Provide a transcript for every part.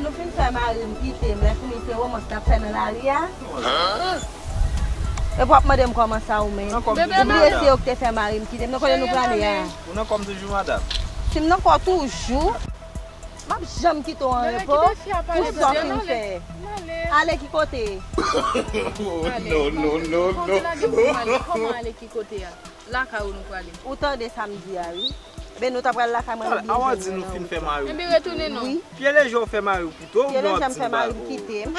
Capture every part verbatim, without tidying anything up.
Nou fin fè mari m kite m, lè fini se womans n ap fè nan lari a. Epi w ap mande m kòman sa ou menm. Ou bliye se yo ki te fè mari m kite m, nan kote nou prale a. Ou nan kò m toujou, madanm? Si m nan kò w toujou, m ap janm kite w an repo pou sa w fin fè. Ale ki kote? Non, non, non, non. Kòman ale ki kote a? Lakay ou nou prale. Ou tande sa m di a, wi. Ebyen, nou ta pral lakay mwen, nou byen jwenn mwen nan wout la. Enben, retounen non. Wi. Pye leje w fè mari w kite w, oubyen w ap di m ba ou? Pye leje m fè mari m kite m.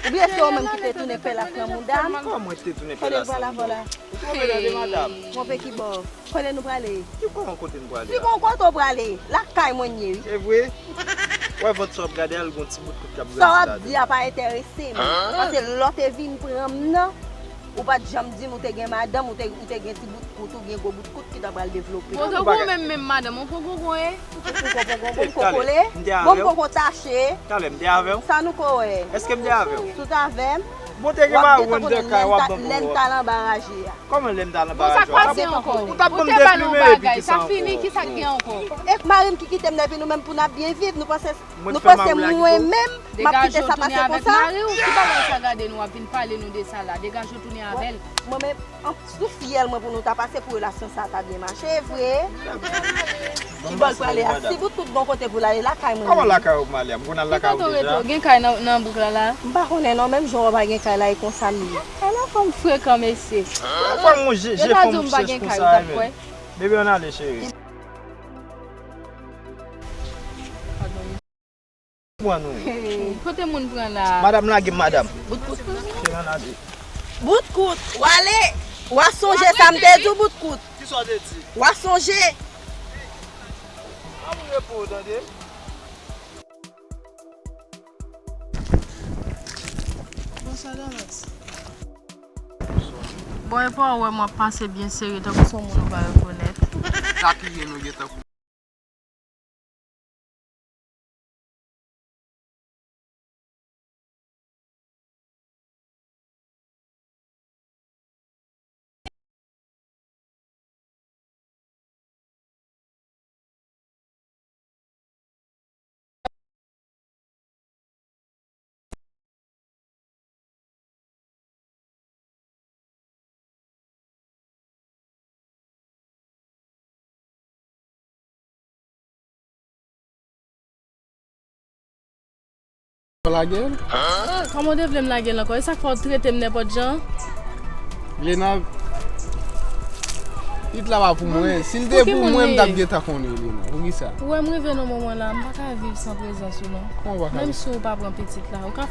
Oubyen se ou menm ki te tounen pèlas nan mouda m? Kòman mwen ki te tounen pèlas nan mouda w? Ou twonpe tande, madanm. Twonpe ki bò? Kote nou prale? Ki kòman kote nou prale a? Ki bon kote w prale? Lakay mwen n ye, wi. Se vre? Wè vant sa w ap gade a, l gon ti bout kout k ap grandi ladan. Sa w ap di a pa enterese m. Paske lè w te vin pran m nan, ou pa t janm di m ou te gen madanm, ou te, ou te gen ti bout kout, ou gen gwo bout kout ki ta pral devlope. Bon, tankou ou menm menm madanm, ou poko konye? Ou poko konye, bon, m poko kole, bon, m poko tache. Talè, m te avè w? Sa nou ko wè? Èske m te avè w? Si w t avè m, w ap gen tankou nan lè n t al anba raje a. Kòman lè m t al anba raje a? Bon, sa k pase ankò? Ou t ap ban m deplimen epi kisa ankò? Sa fini, kisa k gen ankò? E mari m ki kite m nan, epi nou menm pou n ap byen viv, nou panse, nou panse mwen menm m ap kite sa pase konsa? Degaje w tounen avèk mari w, ki bagay sa gade nou ap vin pale nou de sa la? Degaje w tounen avè l. Mwen menm, an, sou fyèl mwen pou nou ta pase pou relasyon sa ta byen mache vre. Ki bò l prale a? Si bout kout gon kote pou l ale, lakay mwen. Kòman lakay ou m ale a? M konn al lakay ou deja? Kote w rete? Gen kay nan, nan bouk la la? M pa konnen non, menm jan w pa gen kay la, e konsa m ye. Ala fanm frekan, mesye. Fò m je fanm chèch konsa, men. Bebe, ann ale, cheri. Pran nou. Kote moun pran la? Madanm, lage m, madanm. Bout kout. Cheri, ann ale. Bout kout. W ale. W a sonje sa m te di w, bout kout. Kisa w te di? W a sonje. Ba moun repo, tande. Bonswa, Damas. Bon, epa w wè m ap pase byen sere, tankou se yon moun ou pa rekonèt. Sa ki ye nou gen tankou. Lage l? Kòman w te vle m lage l ankò? E sa k fè w trete m nenpòt jan? Lena, it la pa pou mwen. Si l te pou mwen, m t ap gentan konnen, Lena. Poukisa? Ou wè m rive nan moman la, m pa ka viv san prezans ou non. Kòman w pa ka viv? Menm si w pa pran pitit la, ou ka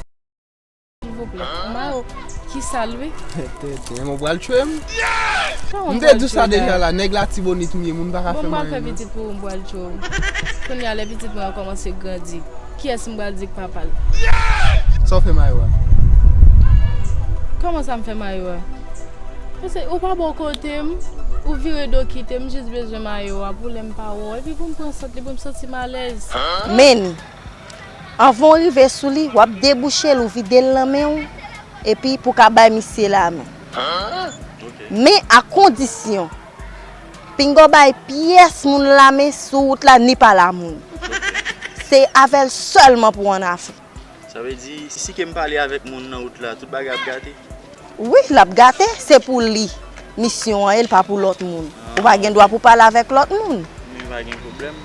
Silvouplè. Mayo, kisa l wi? Tenten, mwen pral tchwe m. M te di w sa deja la, nèg Latibonit m ye, moun pa ka fè m anyen non. Bon, m pral fè pitit pou ou, m pral tchwe w. Kounye a lè pitit mwen an kòmanse grandi, kiyès m pral di k papa l? Sa w fè Mayo a? Kòman sa m fè Mayo a? Paske ou pa bò kote m, ou vire do kite m, m jis bezwen Mayo a pou lè m pa wè w, epi pou m pran sant li, pou m santi m alèz. Men, anvan w rive sou li, w ap debouche l, ou vide l nan men w, epi pou w ka bay misye lamen. Men a kondisyon, pinga w bay pyès moun lamen sou wout la, ni pa la moun. Se avè l sèlman pou w annafè. Sa vle di, si ke m pale avèk moun nan wout la, tout bagay ap gate? Wi, l ap gate, se pou li misyon an ye, l pa pou lòt moun. Ou pa gen dwa pou pale avèk lòt moun. Men pa gen pwoblèm.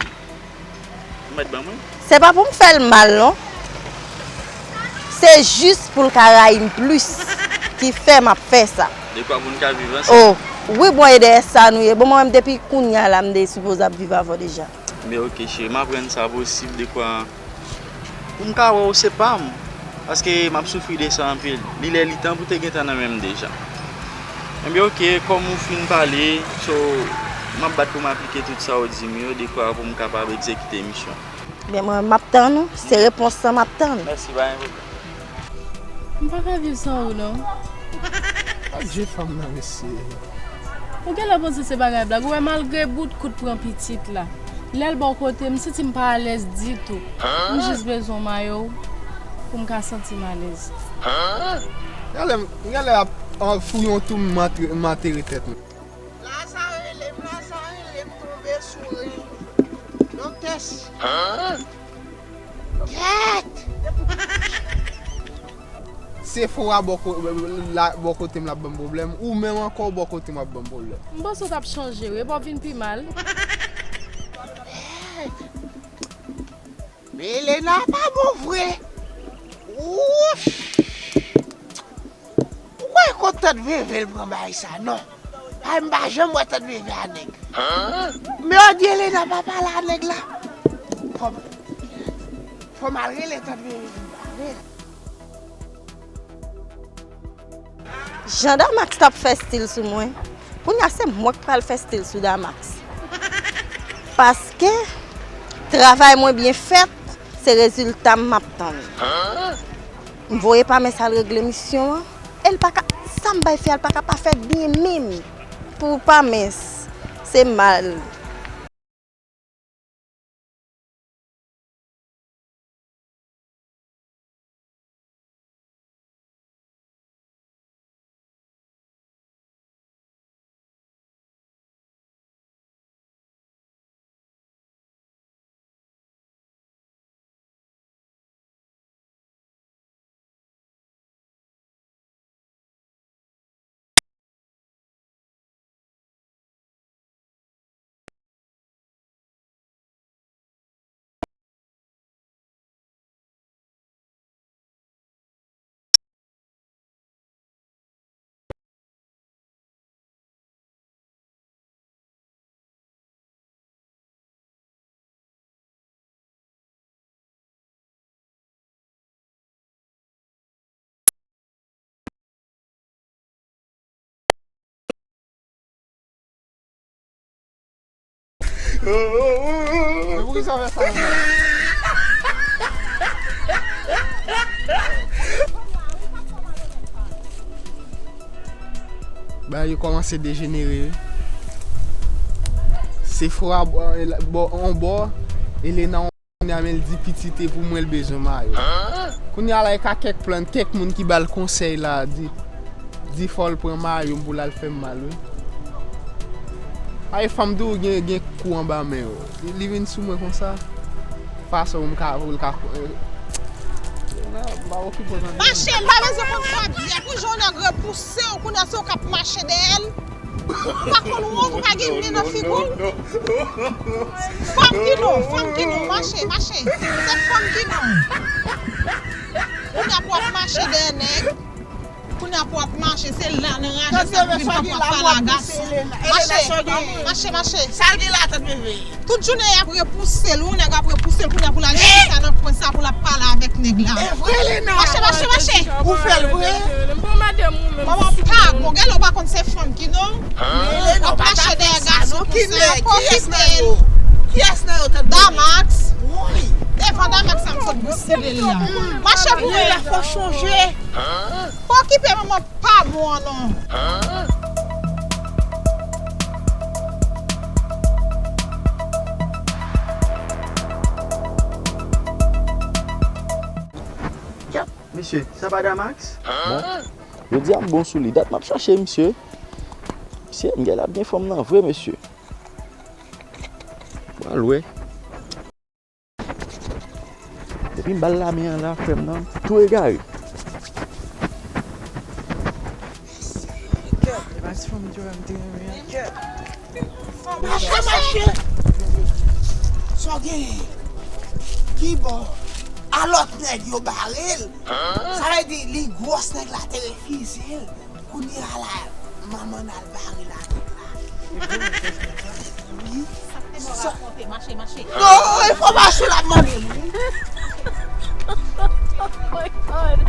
Ou mèt ban mwen? Se pa pou m fè l mal non. Se jis pou l ka rayi m plis ki fè m ap fè sa. Dekwa pou n ka viv ansanm. Oh, wi, bon, e dèyè sa nou ye. Bon, mwen menm depi kounye a la, m te sipoze ap viv avè w deja. Men oke, cheri, m ap rann sa posib dekwa pou m ka wè w se pa m, paske m ap soufri de sa anpil. Li lè li tan pou te gentan nan men m deja. Enben, oke, kòm ou fin pale, so, m ap bat pou m aplike tout sa w di m yo, dekwa pou m kapab egzekite misyon. Men mwen, m ap tann ou, se repons lan m ap tann. Mèsi, pa gen pwoblèm. M pa ka viv san ou non. Ak je fanm nan, mesye. Ou genlè panse se bagay blag. Ou wè, malgre bout kout pran pitit la, lè l bò kote m, m santi m pa alèz ditou. M jis bezwen mayo pou m ka santi m alèz. Genlè, genlè ap, ap fouye yon twou, m antre, m antere tèt mwen. Laza rele m, Laza rele m, tonbe sou ren. Doktès. Kèt! Depi Sephora bò ko-, la, bò kote m l ap ban m pwoblèm, ou menm ankò bò kote m w ap ban m pwoblèm. M panse w t ap chanje wi, epi w vin pi mal. Men Elena pa bon vre. Ouch! Ou kwè kot tant Veve l pran bagay sa? Non. Ay, m pa janm wè tant Veve a nèg. Men yo di Elena pa pale a nèg la. Fò m, fò m al rele tant Veve vin pale. Jan Damax t ap fè stil sou mwen, kounye a se mwen k pral fè stil sou Damax. Paske travay mwen byen fèt, se rezilta m m ap tann. M voye Pamès al regle misyon an, e l pa ka, sa m bay fi a, l pa ka pa fè byen menm. Pou Pamès, se mal. Men poukisa w fè sa menm? Bagay yo kòmanse dejenere wi. Sephora bò, bò, on bò, Elena on bò, kounye a men l di pitit e pou mwen l bezwen mayo. Kounye a la e ka kèk plan, kèk moun ki ba l konsèy la, di, di fò l pran mayo m pou l al fè m mal wi. Ay fanm di w gen, gen kou anba men w. Li, li vin sou mwen konsa. Fason m ka, pou l ka, eh, m pa okipe w tande. Mache, m pa bezwen konn sa byen. Pou jan w nèg repouse w, kounye a se w k ap mache dèyè l. Ou pa konn wont, ou pa gen nen nan figi w. Fanm ki non, fanm ki non, mache, mache. Se fanm ki non. Kounye a pou w ap mache dèyè nèg. Kounye a pou w ap mache, se la nan raje sa pou vin kanpe w ap pale a gason. Mache, mache, mache. Sa l gen la, tant Veve? Tout jounen y ap repouse l, yon nèg ap repouse l, kounye a pou l al jwenn sa nan kwen sa pou l ap pale avèk nèg la. E vre, Lena. Mache, mache, mache. Ou fè l vre? Manman pa bon, gèlè w pa konn se fanm ki non. W ap mache dèyè gason konsa, pòkipè l. Kiyès nan yo? Kiyès nan yo, tant Veve? Damax. Woy. Devan Damax sa m sot bousile l la. Mache pou mwen. Lena, fò chonje. Pòkipè manman pa bon an non. Mesye, sa pa Damax? Bon, jodi a m bon sou li. Dat m ap chache misye. Misye, m gen l ap gen fanm nan vre, mesye. Pral wè. Depi m ba l lamen an la, frè m nan tou egare. Mache, mache! Sa w genyen? Kibò? A lòt nèg yo bare l. Sa vle di li gwòs nèg la te refize l. Kounye a la, manman n al bare l avèk la. Wi. Sa k te bon rakonte, mache, mache. Non, enfòmasyon l ap mande m wi. Oh my God.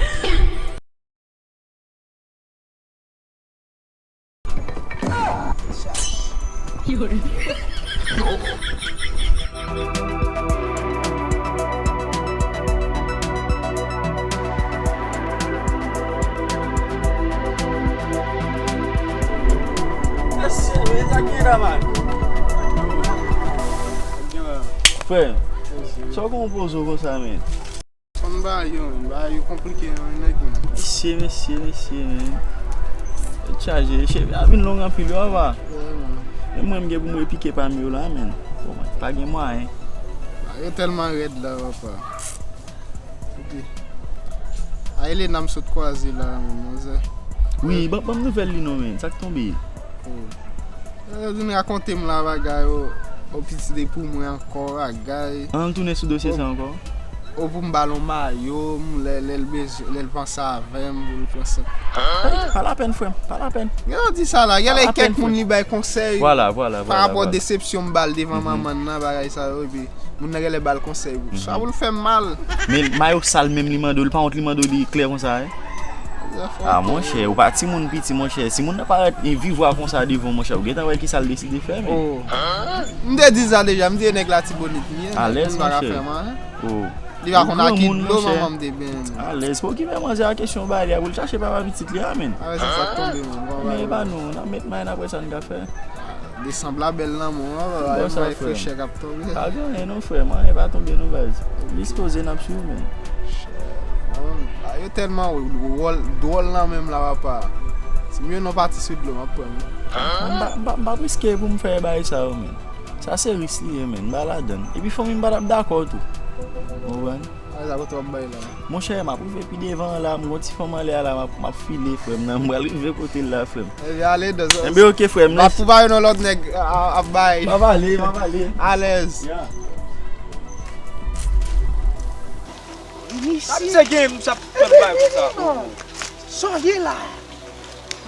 Frè, sa w konn poze w konsa, men? Fò m ba yo, men bagay yo konplike, men nèg, men. Mesye, mesye, mesye, men. Tèt chaje, cheve a vin long anpil, wi, papa. Wè, man. Men mwen, m gen pou m repike pami yo la, men. Bon, pa gen mwayen. Bagay yo tèlman rèd la, papa. Koute. A Elena m sot kwaze la, men, manzè. Wi, ban, ban m nouvèl li non, men. Sa k tonbe? Oh. Yo vin rakonte m la bagay, o, o pitit de pou mwen ankò, bagay. An, tounen sou dosye sa ankò? O, pou m ba l yon mayo, m, lè, lè l bezwen, lè l panse avè m, pou l panse. Pa lapèn, frè m, pa lapèn. Gen lè w di sa la, gen lè kèk moun li bay konsèy. Vwala, vwala, vwala. Pa rapò desepsyon m ba l devan manman l nan, bagay sa yo, epi moun nan gen lè ba l konsèy. Sa pou l fè m mal. Men mayo sal menm li mande w, li pa wont li mande w li klè konsa, wi. A monchè, ou pa timoun piti, monchè. Si moun nan parèt vivwa konsa devan w, monchè, ou gentan wè kisa l deside fè, men. M te di sa deja, m di e nèg Latibonit li ye, alèz, monchè. Li pa konn a ki dlo manman m te benyen. Alèz, pa okipe manzè a kesyon bagay li a pou l chache papa pitit li a, men. Avè sa, sa k tonbe, men. Men e pa nou, n ap met may n ap wè sa n ka fè. Desanm la bèl nan mwen an, yon bay frechè k ap tonbe. Pa gen anyen non, frè m, anyen pa tonbe non, baz. Li sipoze n ap swiv, men. Yo tèlman dwòl nan menm la, papa. Si m jwenn yon pati sou dlo, m ap pran l. M p ap riske pou m fè bagay sa yo, men. Sa se risk li ye, men. M pa ladan l. Epi fanmi m pa t ap dakò tou. Ou konprann? Sa kote w ap bay la? Monchè, m ap rive pi devan an la, m gon ti fanm anlè a la, m ap, m ap file, frè m, nan, m pral rive kote l la, frè m. Ebyen, ale, dòs. Ebyen, oke, frè m. M ap pou ba yo nan lòt nèg ap bay. M ap ale, m ap ale. Alèz. Ya. Sa misye gen, misye ap fè bay konsa. Sa w ye la?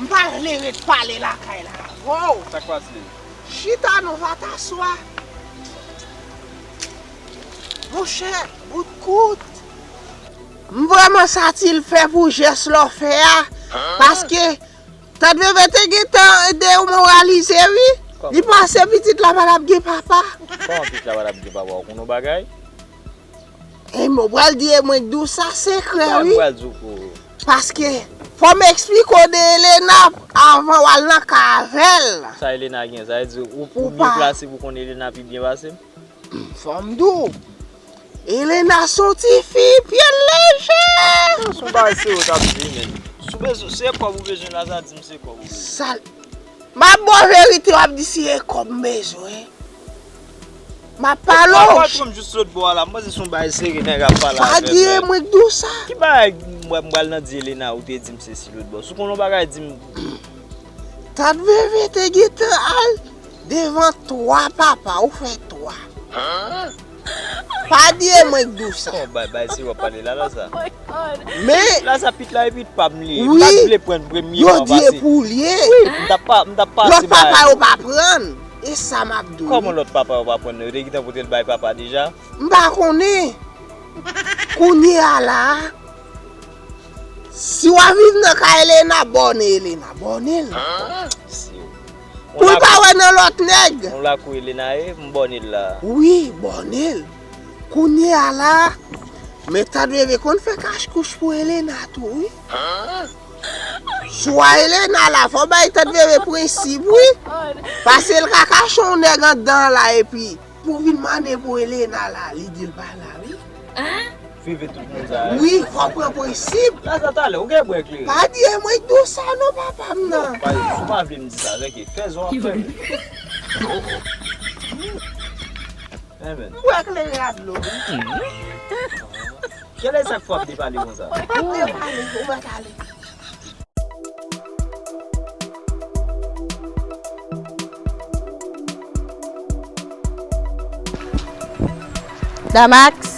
M pa vle ret pale lakay la. Wow! Sa k pase? Chita non, va t'asseoir. Monchè, bout kout. M vrèman satisfè pou jès la w fè a, paske Tante Veve te gentan demoralize, wi. Li panse pitit la pa t ap gen papa. Kòman pitit la pa t ap gen papa? Ou konn yon bagay? E mwen pral di e mwen k di w sa sekrè, wi. Sa m pral di w pou ou? Paske fò m eksplike w de Elena avan w al nan kay avè l. Sa Elena gen? Sa vle di ou pi byen plase pou w konn Elena pi byen pase m? Fò m di w, Elena se yon ti fi pye l leje. Se yon bagay serye w t ap di, men. Si w bezwen, se kòb ou bezwen la, sa di m se kòb ou bezwen. Sa l M ap ba w verite, w ap di si e kòb m bezwen. M ap pale w. Ou pa pran m jis lòt bò a la, m panse se yon bagay serye nèg ap pale avè m. Pa di e mwen k di w sa. Ki bagay m pral nan di Elena ou te di m se si lòt bò? Si w konn yon bagay, di m. Tante Veve te gentan al devan twa papa, ou fè twa. Pa di e mwen k di w sa. Kòman bay, bay, se w ap pale la, la sa. Men la sa pit la e pit pa m li ye. M pa t vle pran premye pa pase. Yo di e pou l ye. Wi, m t ap pa, m t ap pase bay. Lòt papa yo pa pran. E sa m ap di w. Kòman lòt papa yo pa pran nan? Yo te gentan pote l bay papa deja? M pa konnen. Kounye a la, si w ap viv nan kay Elena, bòne Elena, bòne l. Pou l pa wè nan lòt nèg. Yon lakou Elena ye, m bòne l la. Wi, bòne l. Kounye a la, men Tante Veve konn fè kach kouch pou Elena tou, wi. Swa Elena la, fò bay Tante Veve prensip, wi. Pase l ka kache yon nèg anndan la, epi pou vin mande pou Elena la, li di l pa la, wi. Veve tout moun sa yo. Wi, fò pran prensip. La sa talè, ou gen bwè kleren. Pa di e mwen k di w sa non, papa m nan. Non, pa, si w pa vle m di sa, rete, fè zò w ap fè. Amen. M bwè kleren a dlo, wi. Kilè sa k fè w ap depale konsa? Ou pa t depale, ou pa t ale. Damax.